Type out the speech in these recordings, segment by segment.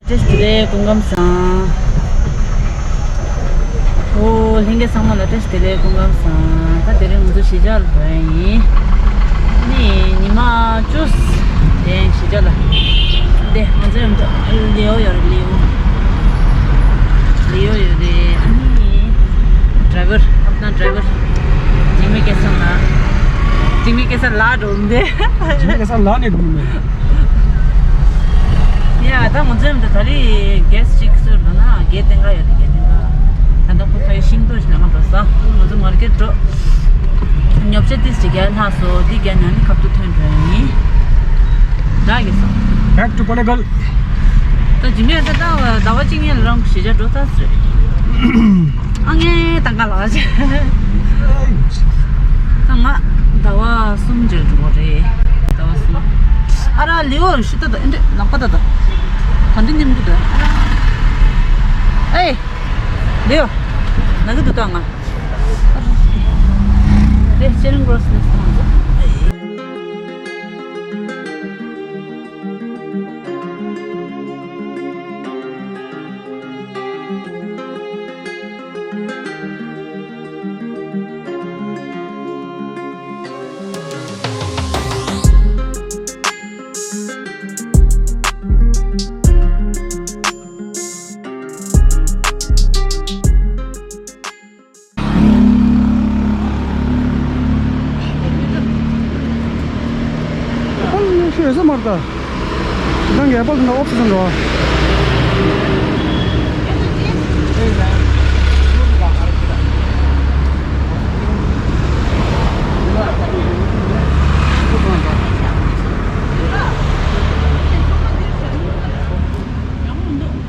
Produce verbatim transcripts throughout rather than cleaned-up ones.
བཀྲ་ཤིས་བདེ་ལེགས། སྐུ་ཁམས་བཟང་། ཨོ། ལྷན་རྒྱས་ཚང་མ་ལ་བཀྲ་ཤིས་བདེ་ལེགས། སྐུ་ཁམས་བཟང་། ད་དེ་རིང་ང་ཚོ་གཞིས་ཆགས་ལ་འགྲོ་ཡ་ཡིན། ནི་ཉི་མ་བཅུ་དེ་གཞིས་ཆགས་ལ། འདི་ང་ཚོའི་ལེའོ་ཡོད་རེད། ལེའོ། ལེའོ་ཡོད་རེད། ཨ་ནི་ཌ་རའི་བར། ཨ་ན་ཌ་རའི་བར། འཇིགས་མེད་སྐལ་བཟང་ལགས། འཇིགས་མེད་སྐལ་བཟང་ལགས་འགྲོ་འདི། འཇིགས་མེད་སྐལ་བཟང་ལགས་ནས་འགྲོ་མེད། ཡ། ད་ང་ཚོའི་འདི་ད་རེས་གེ་སི་གཅིག་གསོལ་འགྲོ་ན་གེ་ཏེང་ཀ་ཡོད་རེད། གེ་ཏེང་ཀ། ད་ལྟ་ཁོ་ཁ་ཡི་ཤིང་ཏོག་ཞིག་ལ་ང་འགྲོ་ས། ང་ཚོ་མར་ཀེཊ་འགྲོ། ཉོ་ཆ་ཏིས་ཅིག་རྒྱག་ལྷག་སོ། འདི་རྒྱག་ན་ནི་ཁ་ཐུག་ཐོན་འགྲོ་ཡ་ཡིན། རག་གི་སོང་། Back to Kollegal། ད་ཇི་མེད་ད་ད་ཟླ་བ་གཅིག་གཉིས་ལ་རང་གཞིས་ཆགས་འགྲོ་ཚར་ཟེར། ཨ་ངའི་ཏང་ག་ལགས་ཆེ། ད་ང་ཟླ་བ་གསུམ་རྗེས་འགྲོ་གི་རེད། ཟླ་བ་གསུམ། ཨ་ར་ལེའོ་ཤི་ད་ད་འདི་ལག་པ་ད་ད། ག་འདི་ནིམ་གི་ད། ཨེ། ལེའོ། ན་གི་འདུག་ད་ང་། དེ་ཅེ་རིང་གོ་རོ་སི་ནེག་སི་ང་ཚོ། ཨེ་པལ་ཉོ་ཤེས་ཡོད་ས་མ་རེད་ད། ཁྱེད་རང་གི་ཨེ་པལ་དེ་འདྲ་ཨོཕ་སི་ཟིན་འགྲོ།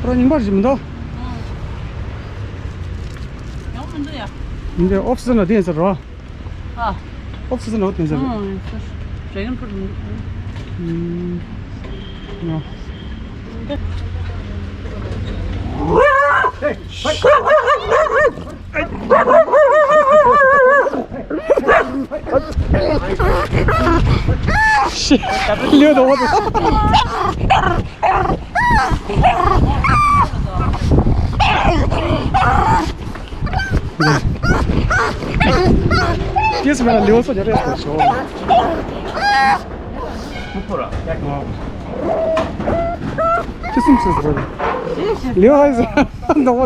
ཁོ་རང་ཉིན་པར་ཞིག་མི་འདུག་ཡང་མི་འདུག་ཡ། འདི་ཨོཕ་སི་ཟིན་ལ་བསྡད་ཟེར་རོ། ཨ། ཨོཕ་སི་ཟིན་ལ་བསྡད་ཟེར་རོ། ཨང་། ཌེ་གོན་ཕུཊ་མི་འདུག་ཨང་། ཡ། ཤི། ལུས་དོ། ཏིས་མེ་ལ་ལེའོ་སོ་རྒྱ་རེ་སོ་ཤོ། ཏིས་སུམ་སུ་སོ། ལེའོ་ཧའི་སོ། ནོ་བོ།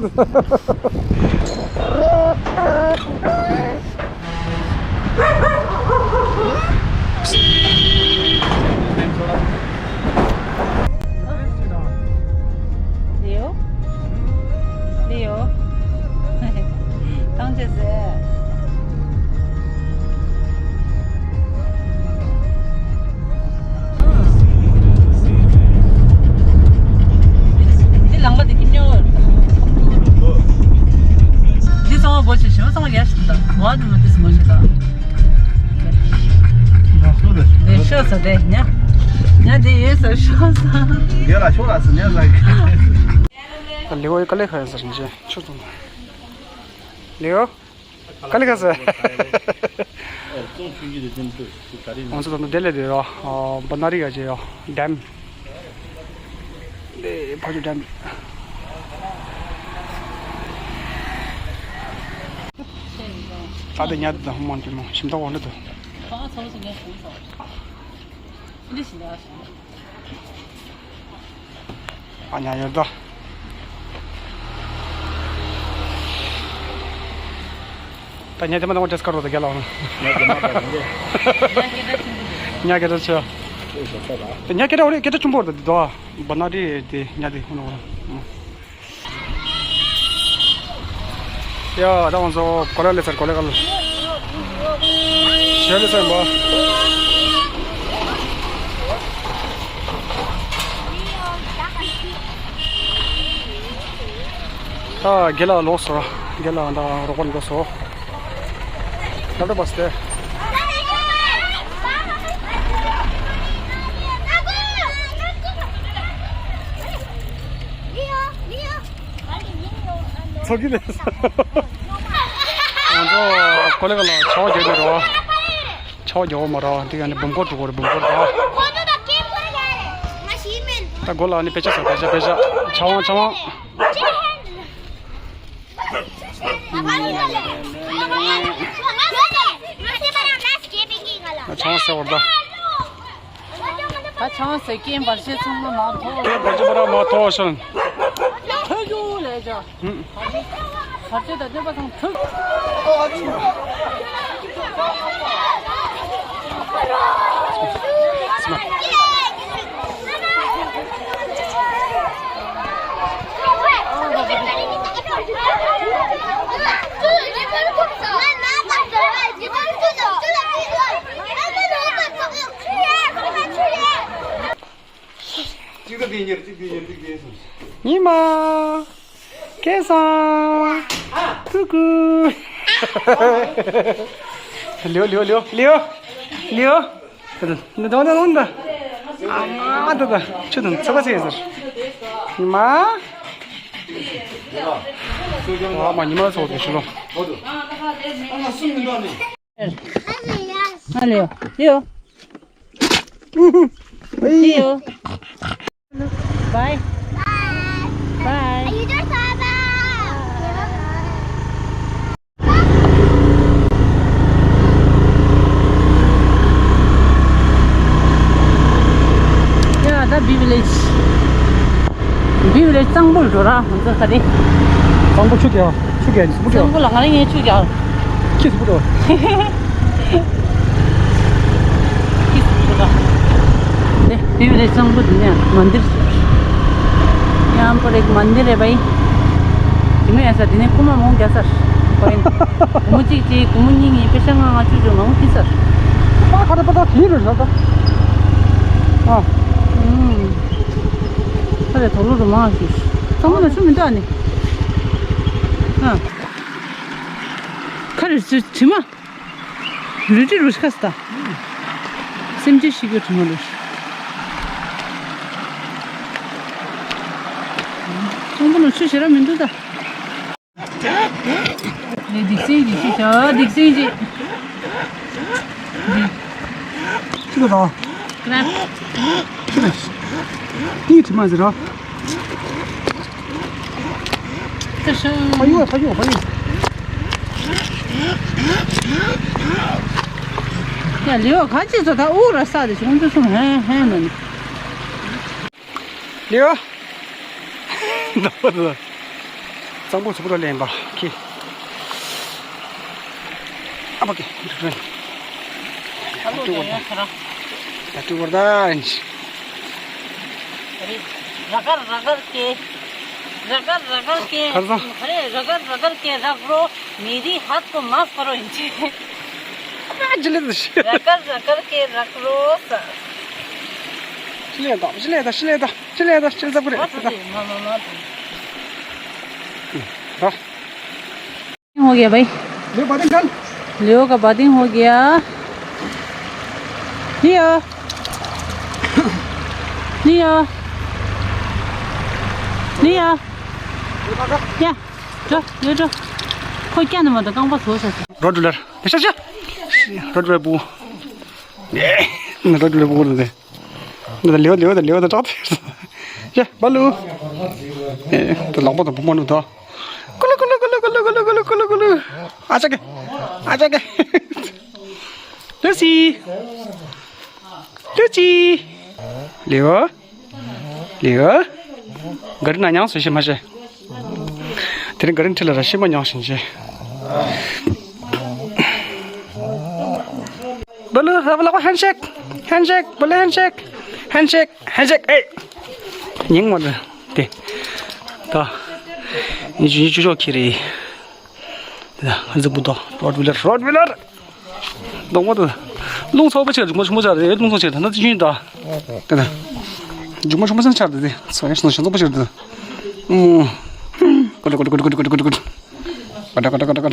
ལེའོ། ལེའོ། ཐང་ཆད་ཟེར། འདི་ལང་པ་དེ་ཁྱིམ་ཉོ། འདི་ཚང་མ་སྒོ་ཕྱེ། ཞེ་པོ་ཚང་མ་རྒྱག་ཤི་ད། ཝ་དུ་མ་དེ་སྒོ་ཕྱེ་ད། དེ་ཤོ་ས་དེ་ཉ། ཉ་དེ་ཡོད་ས་ཤོ་ས། དེ་ལ་ཤོ་ལ་ས་ཉ་ཟ་གི། ལེའོ་ཡི་ཀ་ལེ་ཁ་ཡ་ཟ་རིན་ཆེ་ཆུ་ཚང་། ལེའོ། ཀ་ལི་ཁ་སི། ང་ཚོ་ད་ལྟ་དེ་ལས་དེ་ཡོ། བ་ན་རི་ག་ཅེ་ཡོ། ཌེམ། དེ་ཕ་ཇོ་ཌེམ། ད་དེ་ཉ་དེ་དང་ཧུ་མོན་གྱི་མོ་ཞིམ་ཐོག་འོང་འདྲ་འདུག་ཨ་ཉ་ཡོད་ད། ད་ཉ་དེ་མ་དང་བ་ཏྲེས་ཀ་རོ་ད་རྒྱ་ལ་འོང་། ཉ་སྐད་གྲགས་ཆེ། ད་ཉ་སྐད་གྲགས་འོ་རེད། སྐད་གྲགས་ཆུང་པོ་རེད་ད་དེ་དོ། བ་ན་རི་དེ་ཉ་དེ་ཧུ་ནོ་ར། ཡ་ད་ང་ཚོ་གོ་ལ་ལེ་ཚར་གོ་ལ་ག་ལ། ཞེ་ལེ་ཚར་འབའ། ད་རྒན་ལགས་ལོག་སོང་། རྒན་ལགས་ད་རོགས་པ་འགྲོ་སོང་། ད་ལྟ་བ་སྟེ། ཚོགས་ཀྱི་ལས། ང་ཚོ་ཀོ་ལེ་ག་ལ་ཆོག་རྒྱག་ནི་རོ། ཆོག་རྒྱག་འོ་མ་རོ། འདི་ག་ནི་འབུམ་སྐོར་འགྲོ་གོ་རེད། འབུམ་སྐོར་རོ། ད་གོ་ལ་ནི་དཔེ་ཆ་ཟེར། དཔེ་ཆ་དཔེ་ཆ། ཆང་བ་ཆང་བ། ཆང་བ་ཟེར་བར་ད། ད་ཆང་ཟེར་སྐད་འབར་ཤེས་ཚང་མ་མ་ཐོག་སྐད་འབར་ཤེས་པ་ར་མ་ཐོག་ཤང་། ཐོས་རྒྱུ་ལས་བྱ། ཧུམ། བར་ཆད་དང་བསྟན་པ་དང་ཐུག་གཅིག་དང་བདེན་གཉེར་གཅིག་བདེན་གཉེར་གཅིག་བདེན་གསུམ། ཉི་མ། སྐལ་བཟང་། ཀུ་ཀུ། ལིའོ་ལིའོ་ལིའོ་ལིའོ། ལིའོ། ད་ད་ད་ད་ད། ཨ་མ་ད་ད། ཆུ་དང་ཚ་བ་ཚེ་ཟེར། ཉི་མ། ཨ་མ་ཉི་མ་ཚོགས་དེ་ཤི་ལོ། ཨ་ལེ། ལེའོ། ལེའོ། Bye. Bye. Bye. ཡ་ད་བི་ཝི་ལེཇ། བི་ཝི་ལེཇ་གཙང་པོ་འགྲོ་ར་ང་ཚོ་ག་རེ། གཙང་པོ་ཆུ་རྐྱལ། ཆུ་རྐྱལ་ནི་སུ་པོ་རྐྱལ། གཙང་པོ་ལ་ང་རང་ངའི་ཆུ་རྐྱལ། ཁྱི་སུ་པོ་རྐྱལ། ཁྱི་སུ་པོ་རྐྱལ། དེ་བི་ཝི་ལེཇ་གཙང་པོ་འདི་ནས་མན་དིར། ཡང་པོ་རེག་མན་དིར་རེ་བའི། དེ་མོ་ཡ་ས་དེ་ནས་ཁུ་མ་མོང་རྒྱ་སར། པ་ཡིན། གུ་མོ་གཅིག་གཅིག་གུ་མོ་གཉིས་གཉིས་པེ་ཤ་ང་ང་ཆུ་ཆུ་ང་མོ་ཁྱི་སར། པ་ཁ་རེ་པ་ད་ཁྱི་རེ་ཟ་ད། ཨ། ཨུམ། ཁ་རེ་དོ་ལོ་རུ་མང་ཞུ། གཙང་པོ་ན་ཆུ་མི་འདུག་ཨ་ནི། ཨ། ཁ་རེ་ཚུ་དྲི་མ། རུ་ཏི་རུ་ཤ་སྟ། སེམས་ཅན་ཤི་གི་དྲི་མ་རུ། གཙང་པོ་ན་ཆུ་ཞེ་ར་མི་འདུག་ད། ལེ་སྡིག་སེང་གི་ཤི་ཤ་སྡིག་སེང་གི། ཁྱི་ལ་དང་། ཁྱི་ལ། ཏི་དྲི་མ་ཟེར་རོ། ད་ཤ། ཕ་ཡུ་ཕ་ཡུ་ཕ་ཡུ། ཡ་ལེའོ་ག་ཅི་ཚོ་ད་ཨུ་ར་ས་དེ་ཆུང་ཆུང་སོང་ཧན་ཧན་ནི། ལེའོ། ད་པ་ད། གཙང་པོ་ཚུ་པོ་ལ་ལེན་པ་ཁི། ཨ་པ་ཀེ། ད་ཏུ་བར་ད། ད་ཏུ་བར་ད། ར་གར་ར་གར་ཀེ། ར་གར་ར་གར་ཀེ། གར་ཟ། ཨ་རེ་ར་གར་ར་གར་ཀེ་རག་རོ། མེ་རི་ཧད་ཀོ་མ་ཁོ་རོ་ཨིན་ཅི། ཨ་ཇི་ལེ་ད་ཤི། ར་གར་ར་གར་ཀེ་རག་རོ་ས། ཤི་ལེ་ད་ཤི་ལེ་ད་ཤི་ལེ་ད་ཤི་ལེ་ད་ཤི་ལེ་ད་ཀུ་རེ། ཨ་ད་ད་མ་མ་མ་ད། ད། हो गया भाई। ले बातें कर। लियो का बातें हो गया। लियो। लियो। लियो। या। जो, यो जो। खोइ क्या नम्बर त गाउँ पास हो सक्छ। Road rural. यसो छ। रोड रुलर बु। ए, रोड रुलर बु दे। ད་ལེའོ་ལེའོ་ད་ལེའོ་ད་ཏོག་ཡ་བ་ལུ། ཨེ་ད་ལག་པ་དང་བུ་མ་ནུ་ད། ཀུ་ལུ་ཀུ་ལུ། ཨ་ཅག་གེ། ཨ་ཅག་གེ། ལུ་སི། ལུ་སི། ལེའོ། ལེའོ། ག་རི་ན་མྱང་སུ་ཤི་མ་ཤེས། དེ་རིང་ག་རི་ཁྲི་ལ་ར་ཤི་མ་མྱང་ཤིང་ཤེས། ཧན་ཤེག་ཧན་ཤེག་ཧན་ཤེག་ཧན་ཤེག་ཧན་ཤེག་ཨེ། ཉིང་མ་དེ། ད། ཉི་ཆུ་ཉི་ཆུ་ཤོག་ཁྱི་རེད། ད། གཟིག་པོ་ད། རོ་ཊི་ཝི་ལར། རོ་ཊི་ཝི་ལར། གདོང་པ་དང་། རླུང་ཚ་པོ་ཆེ་རེད། མཆོག་མ་ཆེ་རེད། རླུང་ཚ་ཆེ་ད་ན་ཅི་ཡིན་ད། ད་ད། མཆོག་མ་ཆེ་ཆ་རེད་དེ། ཚ་ཡང་ཞིང་ཚ་པོ་ཆེ་རེད་དེ། ཨུམ། ཀོ་ཀོ་ཀོ། ཀ་ཀ་ཀ་ཀ་ཀ།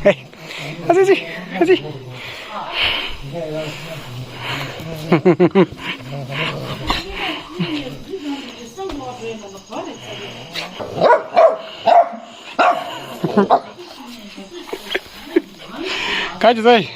ཧེ། ཨ་ཙི་ཙི། ཨ་ཙི། ག་ཅི་ཟེར།